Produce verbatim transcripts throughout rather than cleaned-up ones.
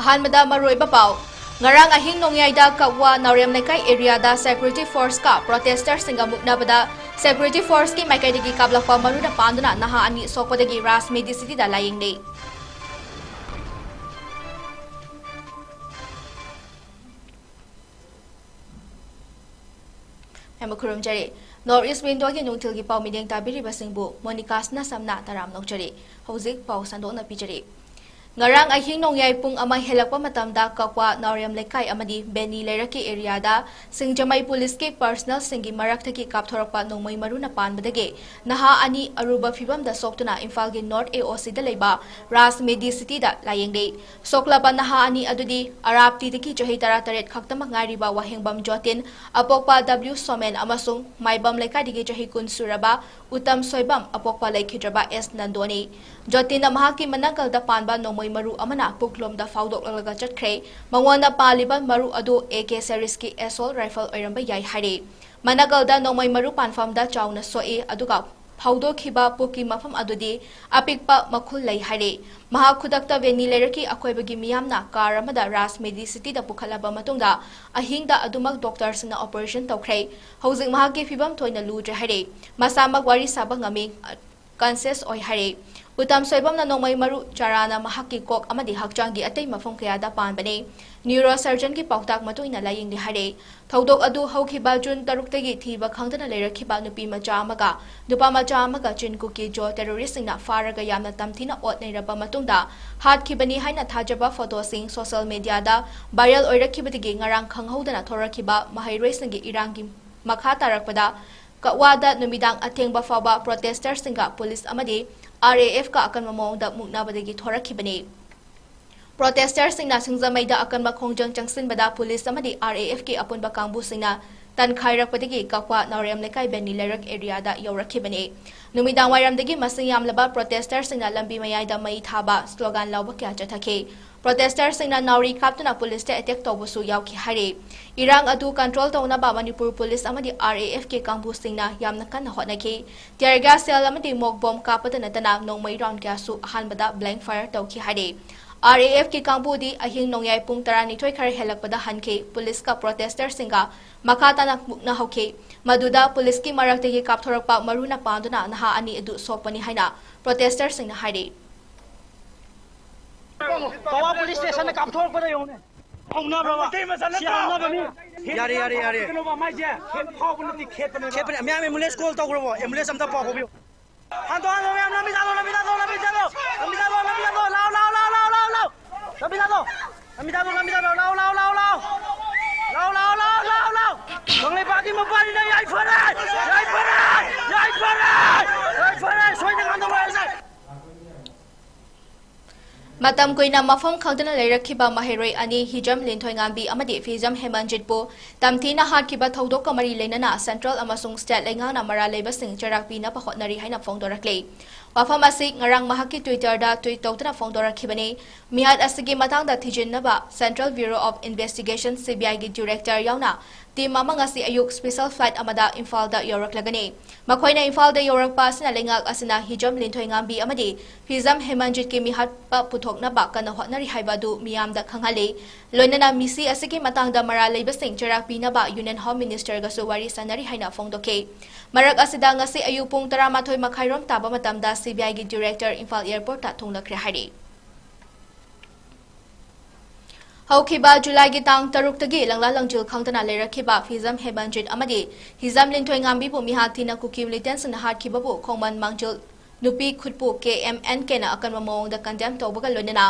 ꯑꯍꯥꯟꯕꯗ ꯃꯔꯨꯑꯣꯏꯕ ꯄꯥꯎ꯫ ꯉꯔꯥꯡ ꯑꯍꯤꯡ ꯅꯣꯡꯌꯥꯏꯗ ꯀꯛꯋꯥ ꯅꯥꯎꯔꯦꯝ ꯂꯩꯀꯥꯏ ꯑꯦꯔꯤꯌꯥꯗ ꯁꯦꯀ꯭ꯌꯨꯔꯤꯇꯤ ꯐꯣꯔꯁꯀ ꯄ꯭ꯔꯣꯇꯦꯁꯇꯔꯁꯤꯡꯒ ꯃꯨꯛꯅꯕꯗ ꯁꯦꯀ꯭ꯌꯨꯔꯤꯇꯤ ꯐꯣꯔꯁꯀꯤ ꯃꯥꯏꯀꯩꯗꯒꯤ ꯀꯥꯞꯂꯛꯄ ꯃꯔꯨꯅ ꯄꯥꯟꯗꯨꯅ ꯅꯍꯥ ꯑꯅꯤ ꯁꯣꯛꯄꯗꯒꯤ ꯔꯥꯖ ꯃꯦꯗꯤꯁꯤꯇꯤꯗ ꯂꯥꯌꯦꯡꯂꯦ꯫ ꯌꯥꯝꯅ ꯈꯨꯔꯨꯝꯖꯔꯤ꯫ ꯅꯣꯔꯠ ꯏꯁ ꯋꯤꯟꯗꯣꯒꯤ ꯅꯨꯡꯊꯤꯜꯒꯤ ꯄꯥꯎ ꯃꯤꯠꯌꯦꯡ ꯇꯥꯕꯤꯔꯤꯕꯁꯤꯡꯕꯨ ꯃꯣꯅꯤꯀꯥꯁꯅ ꯁꯝꯅ ꯇꯔꯥꯝꯅ ꯑꯣꯛꯆꯔꯤ꯫ ꯍꯧꯖꯤꯛ ꯄꯥꯎ ꯁꯟꯗꯣꯛꯅ ꯄꯤꯖꯔꯤ꯫ ꯉꯔꯥꯡ ꯑꯍꯤꯡ ꯅꯣꯡꯌꯥꯏ ꯄꯨꯡ ꯑꯃ ꯍꯦꯜꯂꯛꯄ ꯃꯇꯝꯗ ꯀꯛꯋꯥ ꯅꯥꯎꯔꯦꯝ ꯂꯩꯀꯥꯏ ꯑꯃꯗꯤ ꯕꯦꯅꯤ ꯂꯩꯔꯛꯀꯤ ꯑꯦꯔꯤꯌꯥꯗ ꯁꯤꯡꯖꯃꯩ ꯄꯨꯂꯤꯁꯀꯤ ꯄꯔꯁꯅꯦꯜꯁꯤꯡꯒꯤ ꯃꯔꯛꯇꯒꯤ ꯀꯥꯞꯊꯣꯔꯛꯄ ꯅꯣꯡꯃꯩ ꯃꯔꯨꯅ ꯄꯥꯟꯕꯗꯒꯤ ꯅꯍꯥ ꯑꯅꯤ ꯑꯔꯨꯕ ꯐꯤꯕꯝꯗ ꯁꯣꯛꯇꯨꯅ ꯏꯝꯐꯥꯜꯒꯤ ꯅꯣꯔꯠ ꯑꯦ ꯑꯣ ꯁꯤꯗ ꯂꯩꯕ ꯔꯥꯖ ꯃꯦꯗꯤꯁꯤꯇꯤꯗ ꯂꯥꯌꯦꯡꯂꯦ꯫ ꯁꯣꯛꯂꯕ ꯅꯍꯥ ꯑꯅꯤ ꯑꯗꯨꯗꯤ ꯑꯔꯥꯞꯇꯤꯗꯒꯤ ꯆꯍꯤ ꯇꯔꯥꯇꯔꯦꯠ ꯈꯛꯇꯃꯛ ꯉꯥꯏꯔꯤꯕ ꯋꯥꯍꯦꯡꯕꯝ ꯖꯣꯇꯤꯟ, ꯑꯄꯣꯛꯄ ꯗꯕ꯭ꯂꯤꯎ ꯁꯣꯃꯦꯟ ꯑꯃꯁꯨꯡ ꯃꯥꯏꯕꯝ ꯂꯩꯀꯥꯏꯗꯒꯤ ꯆꯍꯤ ꯀꯨꯟ ꯁꯨꯔꯕ ꯎꯇꯝ ꯁꯣꯏꯕꯝ, ꯑꯄꯣꯛꯄ ꯂꯩꯈꯤꯗ꯭ꯔꯕ ꯑꯦꯁ ꯅꯟꯗꯣꯅꯤ꯫ ꯖꯣꯇꯤꯟꯅ ꯃꯍꯥꯛꯀꯤ ꯃꯅꯥꯀꯜꯗ ꯄꯥꯟꯕ ꯅꯣꯡꯃꯩ ꯃꯔꯨ ꯑꯃꯅ ꯄꯨꯛꯂꯣꯝꯗ ꯐꯥꯎꯗꯣꯛꯂꯒ ꯆꯠꯈ꯭ꯔꯦ꯫ ꯃꯉꯣꯟꯗ ꯄꯥꯜꯂꯤꯕ ꯃꯔꯨ ꯑꯗꯨ ꯑꯦ ꯀꯦ ꯁꯦꯔꯤꯁꯀꯤ ꯑꯦꯁꯣꯜ ꯔꯥꯏꯐꯜ ꯑꯣꯏꯔꯝꯕ ꯌꯥꯏ ꯍꯥꯏꯔꯤ꯫ ꯃꯅꯥꯀꯜꯗ ꯅꯣꯡꯃꯩ ꯃꯔꯨ ꯄꯥꯟꯐꯝꯗ ꯆꯥꯎꯅ ꯁꯣꯛꯏ, ꯑꯗꯨꯒ ꯐꯥꯎꯗꯣꯛꯈꯤꯕ ꯄꯨꯛꯀꯤ ꯃꯐꯝ ꯑꯗꯨꯗꯤ ꯑꯄꯤꯛꯄ ꯃꯈꯨꯜ ꯂꯩ ꯍꯥꯏꯔꯤ꯫ ꯃꯍꯥꯛ ꯈꯨꯗꯛꯇ ꯕꯦꯅꯤ ꯂꯩꯔꯛꯀꯤ ꯑꯀꯣꯏꯕꯒꯤ ꯃꯤꯌꯥꯝꯅ ꯀꯥꯔ ꯑꯃꯗ ꯔꯥꯖ ꯃꯦꯗꯤꯁꯤꯇꯤꯗ ꯄꯨꯈꯠꯂꯕ ꯃꯇꯨꯡꯗ ꯑꯍꯤꯡꯗ ꯑꯗꯨꯃꯛ ꯗꯣꯛꯇꯔꯁꯤꯡꯅ ꯑꯣꯄꯔꯦꯁꯟ ꯇꯧꯈ꯭ꯔꯦ꯫ ꯍꯧꯖꯤꯛ ꯃꯍꯥꯛꯀꯤ ꯐꯤꯕꯝ ꯊꯣꯏꯅ ꯂꯨꯗ꯭ꯔꯦ ꯍꯥꯏꯔꯤ꯫ ꯃꯁꯥꯃꯛ ꯋꯥꯔꯤ ꯁꯥꯕ ꯉꯝꯃꯤ, ꯀꯟꯁꯤꯌꯁ ꯑꯣꯏ ꯍꯥꯏꯔꯤ꯫ ꯎꯇꯝ ꯁꯣꯏꯕꯝꯅ ꯅꯣꯡꯃꯩ ꯃꯔꯨ ꯆꯔꯥꯅ ꯃꯍꯥꯛꯀꯤ ꯀꯣꯛ ꯑꯃꯗꯤ ꯍꯛꯆꯥꯡꯒꯤ ꯑꯇꯩ ꯃꯐꯝ ꯀꯌꯥꯗ ꯄꯥꯟꯕꯅꯤ꯫ ꯅ꯭ꯌꯨꯔꯣ ꯁꯔꯖꯟꯒꯤ ꯄꯥꯎꯇꯥꯛ ꯃꯇꯨꯡ ꯏꯟꯅ ꯂꯥꯌꯦꯡꯂꯤ ꯍꯥꯏꯔꯤ꯫ ꯊꯧꯗꯣꯛ ꯑꯗꯨ ꯍꯧꯈꯤꯕ ꯖꯨꯟ ꯇꯔꯨꯛꯇꯒꯤ ꯊꯤꯕ ꯈꯪꯗꯅ ꯂꯩꯔꯛꯈꯤꯕ ꯅꯨꯄꯤ ꯃꯆꯥ ꯑꯃꯒ ꯅꯨꯄꯥ ꯃꯆꯥ ꯑꯃꯒ ꯆꯤꯟ ꯀꯨꯀꯤ ꯖꯣ ꯇꯦꯔꯣꯔꯤꯁꯁꯤꯡꯅ ꯐꯥꯔꯒ ꯌꯥꯝꯅ ꯇꯝꯊꯤꯅ ꯑꯣꯠ ꯅꯩꯔꯕ ꯃꯇꯨꯡꯗ ꯍꯥꯠꯈꯤꯕꯅꯤ ꯍꯥꯏꯅ ꯊꯥꯖꯕ ꯐꯣꯇꯣꯁꯤꯡ ꯁꯣꯁꯤꯌꯦꯜ ꯃꯤꯗꯤꯌꯥꯗ ꯚꯥꯏꯔꯦꯜ ꯑꯣꯏꯔꯛꯈꯤꯕꯗꯒꯤ ꯉꯔꯥꯡ ꯈꯪꯍꯧꯗꯅ ꯊꯣꯔꯛꯈꯤꯕ ꯃꯍꯩꯔꯣꯏꯁꯤꯡꯒꯤ ꯏꯔꯥꯡꯒꯤ ꯃꯈꯥ ꯇꯥꯔꯛꯄꯗ ꯀꯛꯋꯥꯗ ꯅꯨꯃꯤꯗꯥꯡ ꯑꯊꯦꯡꯕ ꯐꯥꯎꯕ ꯄ꯭ꯔꯣꯇꯦꯁꯇꯔꯁꯤꯡꯒ ꯄꯨꯂꯤꯁ ꯑꯃꯗꯤ ꯑꯥꯔ ꯑꯦ ꯑꯦꯐꯀ ꯑꯀꯟꯕ ꯃꯑꯣꯡꯗ ꯃꯨꯛꯅꯕꯗꯒꯤ ꯊꯣꯔꯛꯈꯤꯕꯅꯤ꯫ ꯄ꯭ꯔꯣꯇꯦꯁꯇꯔꯁꯤꯡꯅ ꯁꯤꯡꯖꯃꯩꯗ ꯑꯀꯟꯕ ꯈꯣꯡꯖꯪ ꯆꯪꯁꯤꯟꯕꯗ ꯄꯨꯂꯤꯁ ꯑꯃꯗꯤ ꯑꯥꯔ ꯑꯦ ꯑꯦꯐꯀꯤ ꯑꯄꯨꯟꯕ ꯀꯥꯡꯕꯨꯁꯤꯡꯅ ꯇꯟꯈꯥꯏꯔꯛꯄꯗꯒꯤ ꯀꯛꯋꯥ ꯅꯥꯎꯔꯦꯝ ꯂꯩꯀꯥꯏ ꯕꯦꯅꯤ ꯂꯩꯔꯛ ꯑꯦꯔꯤꯌꯥꯗ ꯌꯧꯔꯛꯈꯤꯕꯅꯤ꯫ ꯅꯨꯃꯤꯗꯥꯡ ꯋꯥꯏꯔꯝꯗꯒꯤ ꯃꯁꯤꯡ ꯌꯥꯝꯂꯕ ꯄ꯭ꯔꯣꯇꯦꯁꯇꯔꯁꯤꯡꯅ ꯂꯝꯕꯤ ꯃꯌꯥꯏꯗ ꯃꯩ ꯊꯥꯕ, ꯁ꯭ꯂꯣꯒꯥꯟ ꯂꯥꯎꯕ ꯀꯌꯥ ꯆꯠꯊꯈꯤ꯫ ꯄ꯭ꯔꯣꯇꯦꯁꯇꯔꯁꯤꯡꯅ ꯅꯥꯎꯔꯤ ꯀꯥꯞꯇꯨꯅ ꯄꯨꯂꯤꯁꯇ ꯑꯦꯇꯦꯛ ꯇꯧꯕꯁꯨ ꯌꯥꯎꯈꯤ ꯍꯥꯏꯔꯤ꯫ ꯏꯔꯥꯡ ꯑꯗꯨ ꯀꯟꯇ꯭ꯔꯣꯜ ꯇꯧꯅꯕ ꯃꯅꯤꯄꯨꯔ ꯄꯨꯂꯤꯁ ꯑꯃꯗꯤ ꯑꯥꯔ ꯑꯦ ꯑꯦꯐꯀꯤ ꯀꯥꯡꯕꯨꯁꯤꯡꯅ ꯌꯥꯝꯅ ꯀꯟꯅ ꯍꯣꯠꯅꯈꯤ꯫ ꯇꯤꯌꯔ ꯒ꯭ꯌꯥꯁ ꯁꯦꯜ ꯑꯃꯗꯤ ꯃꯣꯛ ꯕꯣꯝ ꯀꯥꯞꯄꯗ ꯅꯠꯇꯅ ꯅꯣꯡꯃꯩ ꯔꯥꯎꯟ ꯀꯌꯥꯁꯨ ꯑꯍꯥꯟꯕꯗ ꯕ꯭ꯂꯦꯡ ꯐꯥꯌꯔ ꯇꯧꯈꯤ ꯍꯥꯏꯔꯤ꯫ ꯑꯥꯔ ꯑꯦ ꯑꯦꯐꯀꯤ ꯀꯥꯡꯕꯨꯗꯤ ꯑꯍꯤꯡ ꯅꯣꯡꯌꯥꯏ ꯄꯨꯡ ꯇꯔꯥꯅꯤꯊꯣꯏ ꯈꯔ ꯍꯦꯜꯂꯛꯄꯗ ꯍꯟꯈꯤ꯫ ꯄꯨꯂꯤꯁꯀ ꯄ꯭ꯔꯣꯇꯦꯁꯇꯔꯁꯤꯡꯒ ꯃꯈꯥ ꯇꯥꯅ ꯃꯨꯛꯅꯍꯧꯈꯤ꯫ ꯃꯗꯨꯗ ꯄꯨꯂꯤꯁꯀꯤ ꯃꯔꯛꯇꯒꯤ ꯀꯥꯞꯊꯣꯔꯛꯄ ꯃꯔꯨꯅ ꯄꯥꯟꯗꯨꯅ ꯅꯍꯥ ꯑꯅꯤ ꯑꯗꯨ ꯁꯣꯛꯄꯅꯤ ꯍꯥꯏꯅ ꯄ꯭ꯔꯣꯇꯦꯁꯇꯔꯁꯤꯡꯅ ꯍꯥꯏꯔꯤ꯫ ꯀꯋꯥ ꯄꯨꯂꯤꯁ ꯁ꯭ꯇꯦꯁꯟꯗ ꯀꯥꯞꯊꯣꯔꯛꯄꯗ ꯌꯦꯡꯉꯨꯅꯦ꯫ ꯍꯧꯅꯕ꯭ꯔꯕ? ꯁꯤ ꯍꯧꯅꯕ ꯃꯤ? ꯌꯥꯔꯦ, ꯌꯥꯔꯦ, ꯌꯥꯔꯦ꯫ ꯀꯩꯅꯣꯕ, ꯃꯥꯏꯁꯦ ꯈꯦꯠ-, ꯐꯥꯎꯕ ꯅꯠꯇꯦ, ꯈꯦꯠꯄꯅꯦꯕ꯫ ꯈꯦꯠꯄꯅꯦ꯫ ꯃꯌꯥꯝ ꯑꯦꯝꯕꯨꯂꯦꯟꯁ ꯀꯣꯜ ꯇꯧꯈ꯭ꯔꯕꯣ? ꯑꯦꯝꯕꯨꯂꯦꯟꯁ ꯑꯝꯇ ꯄꯥꯎ ꯐꯥꯎꯕꯤꯌꯨ꯫ ꯍꯟꯗꯣꯛ, ꯍꯟꯗꯣꯛ, ꯃꯌꯥꯝ ꯂꯝꯕꯤ ꯆꯠꯂꯣ, ꯂꯝꯕꯤ ꯆꯠꯂꯣ, ꯂꯝꯕꯤ ꯆꯠꯂꯣ, ꯂꯝꯕꯤ ꯆꯠꯂꯣ, ꯂꯝꯕꯤ ꯆꯠꯂꯣ, ꯂꯥꯎ, ꯂꯥꯎ, ꯂꯥꯎ, ꯂꯥꯎ, ꯂꯥꯎ, ꯂꯥꯎ, ꯂꯥꯎ꯫ ꯂꯝꯕꯤ ꯆꯠꯂꯣ, ꯂꯝꯕꯤ ꯆꯠꯂꯣ, ꯂꯝꯕꯤ ꯆꯠꯂꯣ, ꯂꯥꯎ, ꯂꯥꯎ, ꯂꯥꯎ, ꯂꯥꯎ꯫ ꯂꯥꯎ, ꯂꯥꯎ, ꯂꯥꯎ, ꯂꯥꯎ, ꯂꯥꯎ꯫ ꯀꯪꯂꯩꯄꯥꯛꯀꯤ ꯃꯄꯥꯅꯤꯅ ꯌꯥꯏꯐꯔꯦ, ꯌꯥꯏꯐꯔꯦ, ꯌꯥꯏꯐꯔꯦ, ꯌꯥꯏꯐꯔꯦ, ꯁꯣꯏꯗꯅ ꯉꯝꯗꯧꯔꯦ꯫ ꯃꯇꯝ ꯀꯨꯏꯅ ꯃꯐꯝ ꯈꯪꯗꯅ ꯂꯩꯔꯛꯈꯤꯕ ꯃꯍꯩꯔꯣꯏ ꯑꯅꯤ, ꯍꯤꯖꯝ ꯂꯤꯟꯊꯣꯏꯉꯥꯝꯕꯤ ꯑꯃꯗꯤ ꯐꯤꯖꯝ ꯍꯦꯃꯟꯖꯤꯠꯄꯨ ꯇꯝꯊꯤꯅ ꯍꯥꯠꯈꯤꯕ ꯊꯧꯗꯣꯛꯀ ꯃꯔꯤ ꯂꯩꯅꯅ central ꯑꯃꯁꯨꯡ state ꯂꯩꯉꯥꯛꯅ ꯃꯔꯥꯜ ꯂꯩꯕꯁꯤꯡ ꯆꯩꯔꯥꯛ ꯄꯤꯅꯕ ꯍꯣꯠꯅꯔꯤ ꯍꯥꯏꯅ ꯐꯣꯡꯗꯣꯔꯛꯂꯤ꯫ ꯋꯥꯐꯝ ꯑꯁꯤ ꯉꯔꯥꯡ ꯃꯍꯥꯛꯀꯤ Twitter-ꯗ tweet ꯇꯧꯗꯨꯅ ꯐꯣꯡꯗꯣꯔꯛꯈꯤꯕꯅꯤ꯫ ꯃꯤꯍꯥꯠ ꯑꯁꯤꯒꯤ ꯃꯇꯥꯡꯗ ꯊꯤꯖꯤꯟꯅꯕ Central Bureau of Investigation, C B I-ꯒꯤ director ꯌꯥꯎꯅ team ꯑꯃ ꯉꯁꯤ ꯑꯌꯨꯛ special flight ꯑꯃꯗ ꯏꯝꯐꯥꯜꯗ ꯌꯧꯔꯛꯂꯒꯅꯤ꯫ ꯃꯈꯣꯏꯅ ꯏꯝꯐꯥꯜꯗ ꯌꯧꯔꯛꯄ ꯑꯁꯤꯅ ꯂꯩꯉꯥꯛ ꯑꯁꯤꯅ ꯍꯤꯖꯝ ꯂꯤꯟꯊꯣꯏꯉꯥꯝꯕꯤ ꯑꯃꯗꯤ ꯐꯤꯖꯝ ꯍꯦꯃꯟꯖꯤꯠꯀꯤ ꯃꯤꯍꯥꯠꯄ ꯄꯨꯊꯣꯛꯅꯕ ꯀꯟꯅ ꯍꯣꯠꯅꯔꯤ ꯍꯥꯏꯕ ꯑꯗꯨ ꯃꯤꯌꯥꯝꯗ ꯈꯪꯍꯜꯂꯤ꯫ ꯂꯣꯏꯅꯅ ꯃꯤꯁꯤ ꯑꯁꯤꯒꯤ ꯃꯇꯥꯡꯗ ꯃꯔꯥꯜ ꯂꯩꯕꯁꯤꯡ ꯆꯩꯔꯥꯛ ꯄꯤꯅꯕ Union Home Minister-ꯒꯁꯨ ꯋꯥꯔꯤ ꯁꯥꯟꯅꯔꯤ ꯍꯥꯏꯅ ꯐꯣꯡꯗꯣꯛꯈꯤ꯫ ꯃꯔꯛ ꯑꯁꯤꯗ, ꯉꯁꯤ ꯑꯌꯨꯛ ꯄꯨꯡ ꯇꯔꯥꯃꯥꯊꯣꯏ ꯃꯈꯥꯏꯔꯣꯝ ꯇꯥꯕ ꯃꯇꯝꯗ C B I-ꯒꯤ director ꯏꯝꯐꯥꯜ airport-ꯇ ꯊꯨꯡꯂꯈ꯭ꯔꯦ ꯍꯥꯏꯔꯤ꯫ ꯍꯧꯈꯤꯕ ꯖꯨꯂꯥꯏꯒꯤ ꯇꯥꯡ ꯇꯔꯨꯛꯇꯒꯤ ꯂꯪꯂꯥ ꯂꯪꯖꯤꯜ ꯈꯪꯗꯅ ꯂꯩꯔꯛꯈꯤꯕ ꯐꯤꯖꯝ ꯍꯦꯃꯟꯖꯤꯠ ꯑꯃꯗꯤ ꯍꯤꯖꯝ ꯂꯤꯟꯊꯣꯏꯉꯥꯝꯕꯤꯕꯨ ꯃꯤꯍꯥꯠ ꯊꯤꯅ ꯀꯨꯀꯤ militant-ꯁꯤꯡꯅ ꯍꯥꯠꯈꯤꯕꯕꯨ ꯈꯣꯡꯃꯟ ꯃꯥꯡꯖꯤꯜ ꯅꯨꯄꯤ ꯈꯨꯠꯄꯨ K M N K-ꯅ ꯑꯀꯟꯕ ꯃꯑꯣꯡꯗ condemn ꯇꯧꯕꯒ ꯂꯣꯏꯅꯅ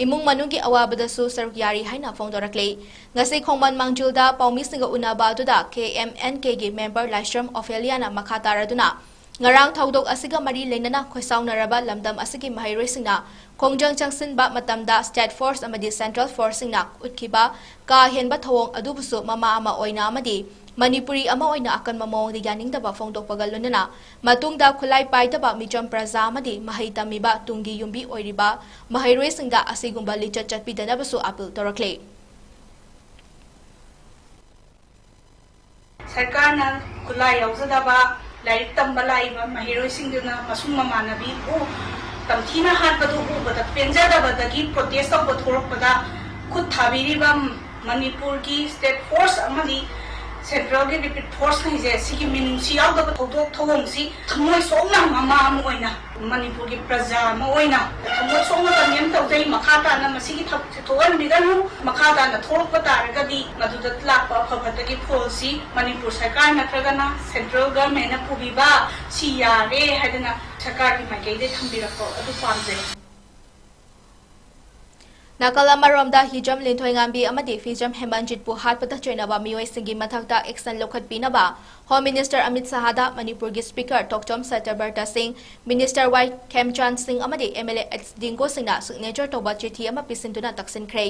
ꯏꯃꯨꯡ ꯃꯅꯨꯡꯒꯤ ꯑꯋꯥꯕꯗꯁꯨ ꯁꯔꯨꯛ ꯌꯥꯔꯤ ꯍꯥꯏꯅ ꯐꯣꯡꯗꯣꯔꯛꯂꯤ꯫ ꯉꯁꯤ ꯈꯣꯡꯃꯟ ꯃꯥꯡꯖꯤꯜꯗ ꯄꯥꯎꯃꯤꯁꯤꯡꯒ ꯎꯅꯕ ꯑꯗꯨꯗ K M N K-ꯒꯤ member ꯂꯥꯏꯁ꯭ꯔꯝ ꯑꯣꯐꯦꯂꯤꯌꯥꯅ ꯃꯈꯥ ꯇꯥꯔꯗꯨꯅ, ꯉꯔꯥꯡ ꯊꯧꯗꯣꯛ ꯑꯁꯤꯒ ꯃꯔꯤ ꯂꯩꯅꯅ ꯈꯣꯏꯁꯥꯎꯅꯔꯕ ꯂꯝꯗꯝ ꯑꯁꯤꯒꯤ ꯃꯍꯩꯔꯣꯏꯁꯤꯡꯅ ꯈꯣꯡꯖꯪ ꯆꯪꯁꯤꯟꯕ ꯃꯇꯝꯗ state force ꯑꯃꯗꯤ central force-ꯁꯤꯡꯅ ꯎꯠꯈꯤꯕ ꯀꯥ ꯍꯦꯟꯕ ꯊꯧꯑꯣꯡ ꯑꯗꯨꯕꯨꯁꯨ ꯃꯃꯥ ꯑꯃ ꯑꯣꯏꯅ ꯑꯃꯗꯤ ꯃꯅꯤꯄꯨꯔꯤ ꯑꯃ ꯑꯣꯏꯅ ꯑꯀꯟꯕ ꯃꯑꯣꯡꯗ ꯌꯥꯅꯤꯡꯗꯕ ꯐꯣꯡꯗꯣꯛꯄꯒ ꯂꯣꯏꯅꯅ, ꯃꯇꯨꯡꯗ ꯈꯨꯠꯂꯥꯏ ꯄꯥꯏꯗꯕ ꯃꯤꯆꯝ ꯄ꯭ꯔꯖꯥ ꯑꯃꯗꯤ ꯃꯍꯩ ꯇꯝꯃꯤꯕ ꯇꯨꯡꯒꯤ ꯌꯨꯝꯕꯤ ꯑꯣꯏꯔꯤꯕ ꯃꯍꯩꯔꯣꯏꯁꯤꯡꯗ ꯑꯁꯤꯒꯨꯝꯕ ꯂꯤꯆꯠ ꯆꯠꯄꯤꯗꯅꯕꯁꯨ appeal ꯇꯧꯔꯛꯂꯤ꯫ ꯁꯔꯀꯥꯔꯅ ꯈꯨꯠꯂꯥꯏ ꯌꯥꯎꯖꯗꯕ ꯂꯥꯏꯔꯤꯛ ꯇꯝꯕ ꯂꯥꯛꯏꯕ ꯃꯍꯩꯔꯣꯏꯁꯤꯡꯗꯨꯅ ꯃꯁꯨꯡ ꯃꯃꯥꯟꯅꯕꯤꯕꯨ ꯇꯝꯊꯤꯅ ꯍꯥꯠꯄꯗꯨ ꯎꯕꯗ ꯄꯦꯟꯖꯗꯕꯗꯒꯤ ꯄ꯭ꯔꯣꯇꯦꯁ ꯇꯧꯕ ꯊꯣꯛꯂꯛꯄꯗ ꯈꯨꯠ ꯊꯥꯕꯤꯔꯤꯕ ꯃꯅꯤꯄꯨꯔꯒꯤ ꯁ꯭ꯇꯦꯠ ꯐꯣꯔꯁ ꯑꯃꯗꯤ ꯁꯦꯟꯇ꯭ꯔꯦꯜꯒꯤ ꯔꯦꯄꯤꯗ ꯐꯣꯔꯁ ꯍꯥꯏꯁꯦ ꯁꯤꯒꯤ ꯃꯤꯅꯨꯡꯁꯤ ꯌꯥꯎꯗꯕ ꯊꯧꯗꯣꯛ ꯊꯧꯑꯣꯡꯁꯤ ꯊꯃꯣꯏ ꯁꯣꯛꯅ ꯃꯃꯥ ꯑꯃ ꯑꯣꯏꯅ ꯃꯅꯤꯄꯨꯔꯒꯤ ꯄ꯭ꯔꯖꯥ ꯑꯃ ꯑꯣꯏꯅ ꯊꯃꯣꯏ ꯁꯣꯛꯅ ꯀꯟꯗꯦꯝ ꯇꯧꯖꯩ꯫ ꯃꯈꯥ ꯇꯥꯅ ꯃꯁꯤꯒꯤ ꯊꯕꯛꯁꯦ ꯊꯣꯛꯍꯟꯕꯤꯒꯅꯨ꯫ ꯃꯈꯥ ꯇꯥꯅ ꯊꯣꯛꯂꯛꯄ ꯇꯥꯔꯒꯗꯤ ꯃꯗꯨꯗ ꯂꯥꯛꯄ ꯑꯐ ꯐꯠꯇꯒꯤ ꯐꯣꯜꯁꯤ ꯃꯅꯤꯄꯨꯔ ꯁꯔꯀꯥꯔ ꯅꯠꯇ꯭ꯔꯒꯅ ꯁꯦꯟꯇ꯭ꯔꯦꯜ ꯒꯚꯔꯟꯃꯦꯟꯅ ꯄꯨꯕꯤꯕ ꯁꯤ ꯌꯥꯔꯦ ꯍꯥꯏꯗꯅ ꯁꯔꯀꯥꯔꯒꯤ ꯃꯥꯏꯀꯩꯗ ꯊꯝꯕꯤꯔꯛꯄ ꯑꯗꯨ ꯄꯥꯝꯖꯩ꯫ ꯅꯥꯀꯜ ꯑꯃꯔꯣꯝꯗ ꯍꯤꯖꯝ ꯂꯤꯟꯊꯣꯏꯉꯥꯝꯕꯤ ꯑꯃꯗꯤ ꯐꯤꯖꯝ ꯍꯦꯃꯟꯖꯤꯠꯄꯨ ꯍꯥꯠꯄꯗ ꯆꯣꯏꯅꯕ ꯃꯤꯑꯣꯏꯁꯤꯡꯒꯤ ꯃꯊꯛꯇ action ꯂꯧꯈꯠꯄꯤꯅꯕ Home Minister ꯑꯃꯤꯠ ꯁꯍꯥꯗ ꯃꯅꯤꯄꯨꯔꯒꯤ Speaker ꯇꯣꯛꯆꯣꯝ ꯁꯇ꯭ꯌꯕ꯭ꯔꯇ ꯁꯤꯡ, Minister ꯋꯥꯏ ꯈꯦꯝꯆꯥꯟ ꯁꯤꯡ ꯑꯃꯗꯤ MLA ꯑꯦꯁ ꯗꯤꯡꯒꯣ ꯁꯤꯡꯅ signature ꯇꯧꯕ ꯆꯤꯊꯤ ꯑꯃ ꯄꯤꯁꯤꯟꯗꯨꯅ ꯇꯛꯁꯤꯟꯈ꯭ꯔꯦ꯫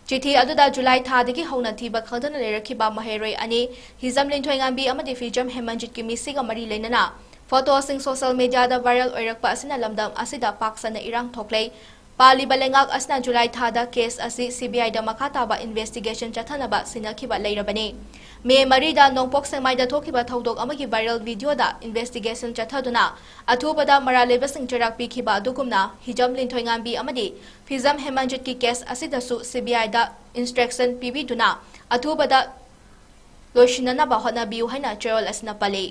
ꯆꯤꯊꯤ ꯑꯗꯨꯗ ꯖꯨꯂꯥꯏ ꯊꯥꯗꯒꯤ ꯍꯧꯅ ꯊꯤꯕ ꯈꯪꯗꯅ ꯂꯩꯔꯛꯈꯤꯕ ꯃꯍꯩꯔꯣꯏ ꯑꯅꯤ, ꯍꯤꯖꯝ ꯂꯤꯟꯊꯣꯏꯉꯥꯝꯕꯤ ꯑꯃꯗꯤ ꯐꯤꯖꯝ ꯍꯦꯃꯟꯖꯤꯠꯀꯤ ꯃꯤꯁꯤꯒ ꯃꯔꯤ ꯂꯩꯅꯅ photoꯁꯤꯡ social mediaꯗ viral ꯑꯣꯏꯔꯛꯄ ꯑꯁꯤꯅ ꯂꯝꯗꯝ ꯑꯁꯤꯗ ꯄꯥꯛ ꯁꯟꯅ ꯏꯔꯥꯡ ꯊꯣꯛꯂꯦ꯫ ꯄꯥꯜꯂꯤꯕ ꯂꯩꯉꯥꯛ ꯑꯁꯤꯅ ꯖꯨꯂꯥꯏ ꯊꯥꯗ case ꯑꯁꯤ CBIꯗ ꯃꯈꯥ ꯇꯥꯕ investigation ꯆꯠꯊꯅꯕ ꯁꯤꯟꯅꯈꯤꯕ ꯂꯩꯔꯕꯅꯤ꯫ ꯃꯦ ꯃꯔꯤꯗ ꯅꯣꯡꯄꯣꯛ ꯁꯦꯛꯃꯥꯏꯗ ꯊꯣꯛꯈꯤꯕ ꯊꯧꯗꯣꯛ ꯑꯃꯒꯤ viral videoꯗ investigation ꯆꯠꯊꯗꯨꯅ ꯑꯊꯨꯕꯗ ꯃꯔꯥꯜ ꯂꯩꯕꯁꯤꯡ ꯆꯩꯔꯥꯛ ꯄꯤꯈꯤꯕ ꯑꯗꯨꯒꯨꯝꯅ ꯍꯤꯖꯝ ꯂꯤꯟꯊꯣꯏꯉꯥꯝꯕꯤ ꯑꯃꯗꯤ ꯐꯤꯖꯝ ꯍꯦꯃꯟꯖꯤꯠꯀꯤ case ꯑꯁꯤꯗꯁꯨ CBIꯗ instruction ꯄꯤꯕꯤꯗꯨꯅ ꯑꯊꯨꯕꯗ ꯂꯣꯏꯁꯤꯟꯅꯅꯕ ꯍꯣꯠꯅꯕꯤꯌꯨ ꯍꯥꯏꯅ ꯆꯦꯔꯣꯜ ꯑꯁꯤꯅ ꯄꯜꯂꯤ꯫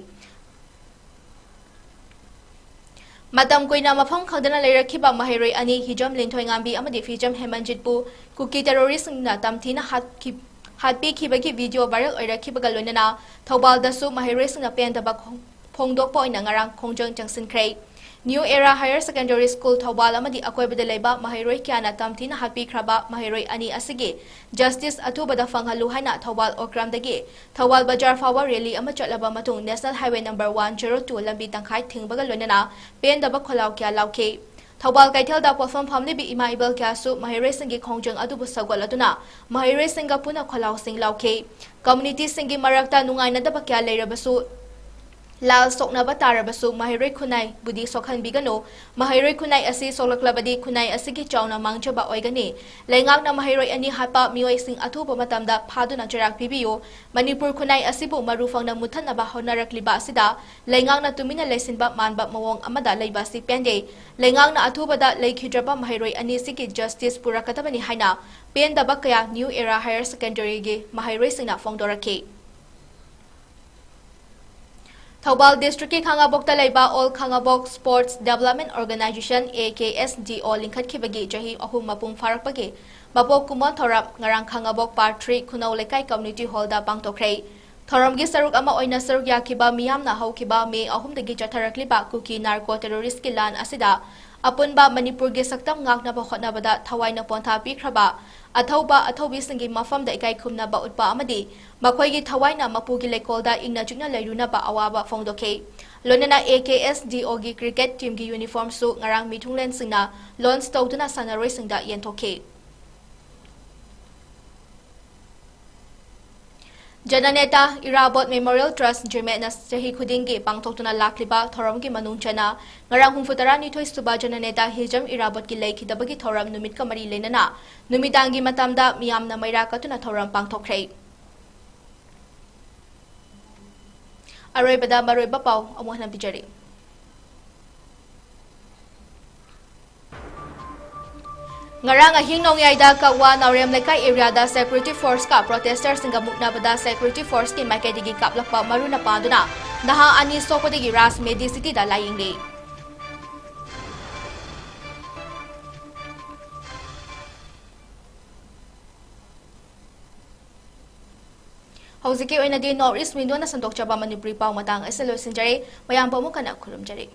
ꯃꯇꯝ ꯀꯨꯏꯅ ꯃꯐꯝ ꯈꯪꯗꯅ ꯂꯩꯔꯛꯈꯤꯕ ꯃꯍꯩꯔꯣꯏ ꯑꯅꯤ ꯍꯤꯖꯝ ꯂꯤꯟꯊꯣꯏꯉꯥꯝꯕꯤ ꯑꯃꯗꯤ ꯐꯤꯖꯝ ꯍꯦꯃꯟꯖꯤꯠꯄꯨ ꯀꯨꯀꯤ terroristꯁꯤꯡꯅ ꯇꯝꯊꯤꯅ ꯍꯥꯠꯈꯤ-, ꯍꯥꯠꯄꯤꯈꯤꯕꯒꯤ video viral ꯑꯣꯏꯔꯛꯈꯤꯕꯒ ꯂꯣꯏꯅꯅ ꯊꯧꯕꯥꯜꯗꯁꯨ ꯃꯍꯩꯔꯣꯏꯁꯤꯡꯅ ꯄꯦꯟꯗꯕ ꯈꯣꯡ-, ꯐꯣꯡꯗꯣꯛꯄ ꯑꯣꯏꯅ ꯉꯔꯥꯡ ꯈꯣꯡꯖꯪ ꯆꯪꯁꯤꯟꯈ꯭ꯔꯦ꯫ New Era Higher Secondary School Thoubal ꯑꯃꯗꯤ ꯑꯀꯣꯏꯕꯗ ꯂꯩꯕ ꯃꯍꯩꯔꯣꯏ ꯀꯌꯥꯅ ꯇꯝꯊꯤꯅ ꯍꯥꯠꯄꯤꯈ꯭ꯔꯕ ꯃꯍꯩꯔꯣꯏ ꯑꯅꯤ ꯑꯁꯤꯒꯤ justice ꯑꯊꯨꯕꯗ ꯐꯪꯍꯜꯂꯨ ꯍꯥꯏꯅ ꯊꯧꯕꯥꯜ ꯑꯣꯀ꯭ꯔꯝꯗꯒꯤ ꯊꯧꯕꯥꯜ ꯕꯖꯥꯔ ꯐꯥꯎꯕ rally ꯑꯃ ꯆꯠꯂꯕ ꯃꯇꯨꯡ National Highway number one zero two ꯂꯝꯕꯤ ꯇꯪꯈꯥꯏ ꯊꯤꯡꯕꯒ ꯂꯣꯏꯅꯅ ꯄꯦꯟꯗꯕ ꯈꯣꯜꯂꯥꯎ ꯀꯌꯥ ꯂꯥꯎꯈꯤ꯫ ꯊꯧꯕꯥꯜ ꯀꯩꯊꯦꯜꯗ ꯄꯣꯠꯐꯝ ꯐꯝꯂꯤꯕꯤ ꯏꯃꯥ ꯏꯕꯦꯜ ꯀꯌꯥꯁꯨ ꯃꯍꯩꯔꯣꯏꯁꯤꯡꯒꯤ ꯈꯣꯡꯖꯪ ꯑꯗꯨꯕꯨ ꯁꯧꯒꯠꯂꯗꯨꯅ ꯃꯍꯩꯔꯣꯏꯁꯤꯡꯒ ꯄꯨꯟꯅ ꯈꯣꯜꯂꯥꯎꯁꯤꯡ ꯂꯥꯎꯈꯤ꯫ Communityꯁꯤꯡꯒꯤ ꯃꯔꯛꯇ ꯅꯨꯡꯉꯥꯏꯅꯗꯕ ꯀꯌꯥ ꯂꯩꯔꯕꯁꯨ, ꯂꯥꯜ ꯁꯣꯛꯅꯕ ꯇꯥꯔꯕꯁꯨ ꯃꯍꯩꯔꯣꯏ ꯈꯨꯟꯅꯥꯏꯕꯨꯗꯤ ꯁꯣꯛꯍꯟꯕꯤꯒꯅꯨ꯫ ꯃꯍꯩꯔꯣꯏ ꯈꯨꯟꯅꯥꯏ ꯑꯁꯤ ꯁꯣꯛꯂꯛꯂꯕꯗꯤ ꯈꯨꯟꯅꯥꯏ ꯑꯁꯤꯒꯤ ꯆꯥꯎꯅ ꯃꯥꯡꯖꯕ ꯑꯣꯏꯒꯅꯤ꯫ ꯂꯩꯉꯥꯛꯅ ꯃꯍꯩꯔꯣꯏ ꯑꯅꯤ ꯍꯥꯠꯄ ꯃꯤꯑꯣꯏꯁꯤꯡ ꯑꯊꯨꯕ ꯃꯇꯝꯗ ꯐꯥꯗꯨꯅ ꯆꯩꯔꯥꯛ ꯄꯤꯕꯤꯌꯨ꯫ ꯃꯅꯤꯄꯨꯔ ꯈꯨꯟꯅꯥꯏ ꯑꯁꯤꯕꯨ ꯃꯔꯨ ꯐꯪꯅ ꯃꯨꯠꯊꯠꯅꯕ ꯍꯣꯠꯅꯔꯛꯂꯤꯕ ꯑꯁꯤꯗ ꯂꯩꯉꯥꯛꯅ ꯇꯨꯃꯤꯟꯅ ꯂꯩꯁꯤꯟꯕ ꯃꯥꯟꯕ ꯃꯑꯣꯡ ꯑꯃꯗ ꯂꯩꯕ ꯑꯁꯤ ꯄꯦꯟꯗꯦ꯫ ꯂꯩꯉꯥꯛꯅ ꯑꯊꯨꯕꯗ ꯂꯩꯈꯤꯗ꯭ꯔꯕ ꯃꯍꯩꯔꯣꯏ ꯑꯅꯤꯁꯤꯒꯤ justice ꯄꯨꯔꯛꯀꯗꯕꯅꯤ ꯍꯥꯏꯅ ꯄꯦꯟꯗꯕ ꯀꯌꯥ New Era Higher Secondary ꯒꯤ ꯃꯍꯩꯔꯣꯏꯁꯤꯡꯅ ꯐꯣꯡꯗꯣꯔꯛꯈꯤ꯫ ꯊꯧꯕꯥꯜ district ꯀꯤ ꯈꯥꯉꯕꯣꯛꯇ ꯂꯩꯕ All Khangabok Sports Development Organization, A K S D O, ꯂꯤꯡꯈꯠꯈꯤꯕꯒꯤ ꯆꯍꯤ ꯑꯍꯨꯝ ꯃꯄꯨꯡ ꯐꯥꯔꯛꯄꯒꯤ ꯃꯄꯣꯛ ꯀꯨꯝꯑꯣꯟ ꯊꯧꯔꯝ ꯉꯔꯥꯡ ꯈꯥꯉꯕꯣꯛ Part three ꯈꯨꯅꯧ ꯂꯩꯀꯥꯏ community hall ꯗ ꯄꯥꯡꯊꯣꯛꯈ꯭ꯔꯦ꯫ ꯊꯧꯔꯝꯒꯤ ꯁꯔꯨꯛ ꯑꯃ ꯑꯣꯏꯅ ꯁꯔꯨꯛ ꯌꯥꯈꯤꯕ ꯃꯤꯌꯥꯝꯅ ꯍꯧꯈꯤꯕ May ꯑꯍꯨꯝꯗꯒꯤ ꯆꯠꯊꯔꯛꯂꯤꯕ ꯀꯨꯀꯤ narco terrorist ꯀꯤ ꯂꯥꯟ ꯑꯁꯤꯗ ꯑꯄꯨꯟꯕ ꯃꯅꯤꯄꯨꯔꯒꯤ ꯁꯛꯇꯝ ꯉꯥꯛꯅꯕ ꯍꯣꯠꯅꯕꯗ ꯊꯋꯥꯏꯅ ꯄꯣꯟꯊꯥ ꯄꯤꯈ꯭ꯔꯕ ꯑꯊꯧꯕ ꯑꯊꯧꯕꯤꯁꯤꯡꯒꯤ ꯃꯐꯝꯗ ꯏꯀꯥꯏ ꯈꯨꯝꯅꯕ ꯎꯠꯄ ꯑꯃꯗꯤ ꯃꯈꯣꯏꯒꯤ ꯊꯋꯥꯏꯅ ꯃꯄꯨꯒꯤ ꯂꯩꯀꯣꯜꯗ ꯏꯪꯅ ꯆꯤꯛꯅ ꯂꯩꯔꯨꯅꯕ ꯑꯋꯥꯕ ꯐꯣꯡꯗꯣꯛꯈꯤ꯫ ꯂꯣꯏꯅꯅ A K S D O ꯒꯤ cricket team ꯒꯤ uniform ꯁꯨ ꯉꯔꯥꯡ ꯃꯤꯊꯨꯡꯂꯦꯟꯁꯤꯡꯅ launch ꯇꯧꯗꯨꯅ ꯁꯥꯟꯅꯔꯣꯏꯁꯤꯡꯗ ꯌꯦꯟꯊꯣꯛꯈꯤ꯫ ꯖꯅꯅꯦꯇꯥ ꯏꯔꯥꯕꯣꯠ Memorial Trust, ꯖꯤꯃꯦꯠꯅ ꯆꯍꯤ ꯈꯨꯗꯤꯡꯒꯤ ꯄꯥꯡꯊꯣꯛꯇꯨꯅ ꯂꯥꯛꯂꯤꯕ ꯊꯧꯔꯝꯒꯤ ꯃꯅꯨꯡ ꯆꯟꯅ ꯉꯔꯥꯡ ꯍꯨꯝꯐꯨ ꯇꯔꯥꯅꯤꯊꯣꯏ ꯁꯨꯕ ꯖꯅꯅꯦꯇꯥ ꯍꯤꯖꯝ ꯏꯔꯥꯕꯣꯠꯀꯤ ꯂꯩꯈꯤꯗꯕꯒꯤ ꯊꯧꯔꯝ ꯅꯨꯃꯤꯠꯀ ꯃꯔꯤ ꯂꯩꯅꯅ ꯅꯨꯃꯤꯗꯥꯡꯒꯤ ꯃꯇꯝꯗ ꯃꯤꯌꯥꯝꯅ ꯃꯩꯔꯥ ꯀꯠꯇꯨꯅ ꯊꯧꯔꯝ ꯄꯥꯡꯊꯣꯛꯈ꯭ꯔꯦ꯫ ꯑꯔꯣꯏꯕꯗ ꯃꯔꯨꯑꯣꯏꯕ ꯄꯥꯎ ꯑꯃꯨꯛ ꯍꯟꯅ ꯄꯤꯖꯔꯤ꯫ ꯉꯔꯥꯡ ꯑꯍꯤꯡ ꯅꯣꯡꯌꯥꯏꯗ ꯀꯛꯋꯥ ꯅꯥꯎꯔꯦꯝ ꯂꯩꯀꯥꯏ area ꯗ security force ꯀ protester ꯁꯤꯡꯒ ꯃꯨꯛꯅꯕꯗ security force ꯀꯤ ꯃꯥꯏꯀꯩꯗꯒꯤ ꯀꯥꯞꯂꯛꯄ ꯃꯔꯨꯅ ꯄꯥꯟꯗꯨꯅ ꯅꯍꯥ ꯑꯅꯤ ꯁꯣꯛꯄꯗꯒꯤ ꯔꯥꯖ Medicity ꯗ ꯂꯥꯌꯦꯡꯂꯤ꯫ ꯍꯧꯖꯤꯛꯀꯤ ꯑꯣꯏꯅꯗꯤ North East Window ꯅ ꯁꯟꯗꯣꯛꯆꯕ ꯃꯅꯤꯄꯨꯔꯤ ꯄꯥꯎ ꯃꯇꯥꯡ ꯑꯁꯤꯗ ꯂꯣꯏꯁꯤꯟꯖꯔꯦ꯫ ꯃꯌꯥꯝꯕꯨ ꯑꯃꯨꯛ ꯍꯟꯅ ꯈꯨꯔꯨꯝꯖꯔꯤ꯫